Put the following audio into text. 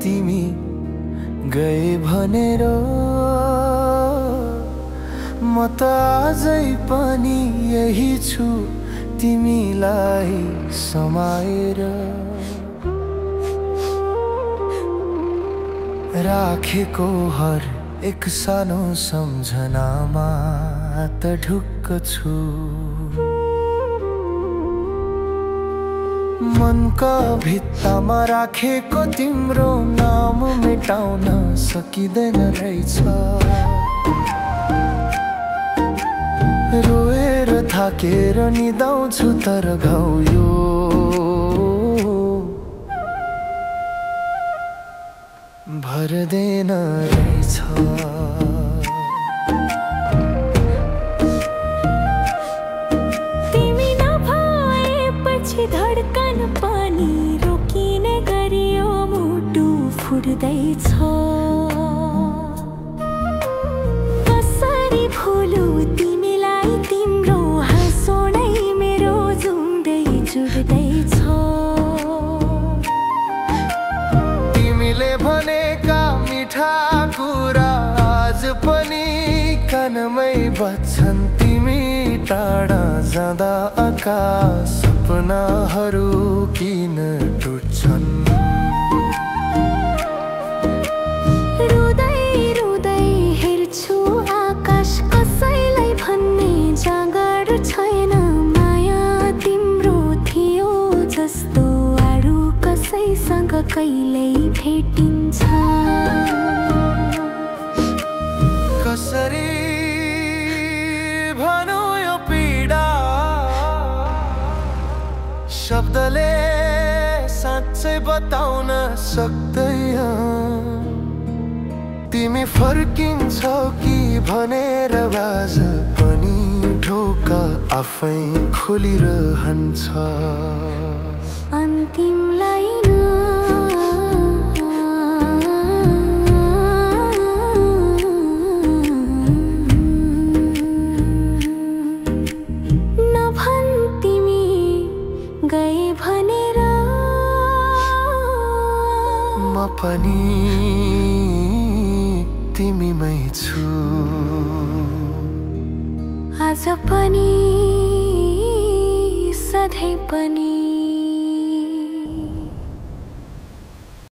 तिमी गए भनेर म त आजै पनि यही छु तिमीलाई समाएर राखेको हर एक सानो सम्झनामा त ढुक्क छु मनका भित्तामा राखेको तिम्रो नाम मेटाउन सकिँदैन रहेछ रोएर थाकेर निदाउँछु तर घाउ यो भर्दैन रहेछ धडकन पनि रोकिने गरियो मुटु फुट्दैछ कसरी भुलु तिमीलाई तिम्रो हाँसो नै मेरो जुम्दै जुट्दैछ तिमीले भनेका मिठा कुरा आज पनि कानमै बज्छन् तिमी टाढा जाँदा आकाश सपनाहरू किन टुट्छन् रुँदै रुँदै हेर्छु आकाश कसैलाई भन्ने जाँगर छैन माया तिम्रो थियो जस्तो अरू कसैसँग कहिल्यै भेटिन्छ कसरी भनौ यो पीडा शब्दले साँच्चै बताउन सक्दैन तिमी फर्किन्छौ कि भनेर बाज पनि ढोका आफै खोलिरहन्छ अन्तिम लाइन नभन् तिमी गए भनेर म पनि तिमीमै छु आज पनि सधैँ पनि